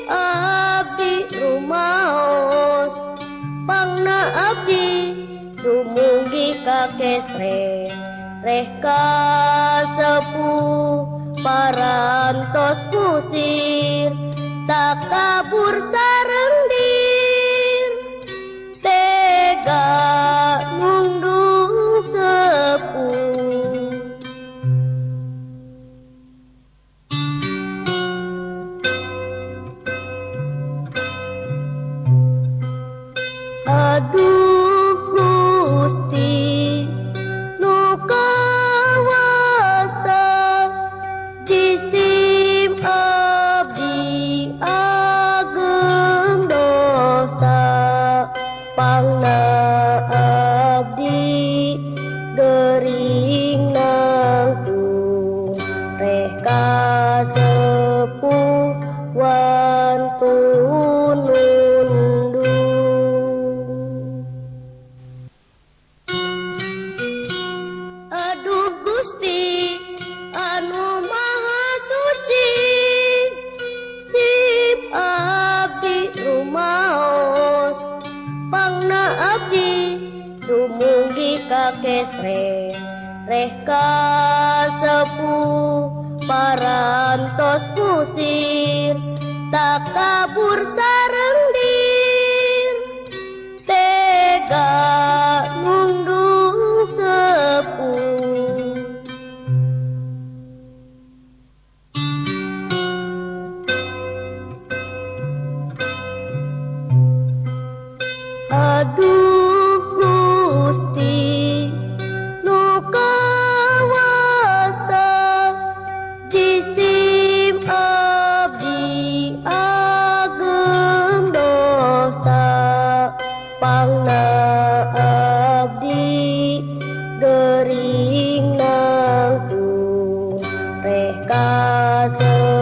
abdi rumaos pangna abdi dumugi ka kesre reh kasepuh parantos kusir takabur sareng dir tega nundung sepuh. Aduh Gusti nu kawasa jisim abdi ageng dosa pangna abdi gering nangtung reh kasepuh wantun. Aduh Gusti anu maha suci sip abdi rumaos pangna abdi dumugi ka kesre reh kasepuh parantos kusir takabur sareng dir tega nundung sepuh. Aduh Gusti nu kawasa jisim abdi ageng dosa pangna abdi gering nangtung reh kasepuh.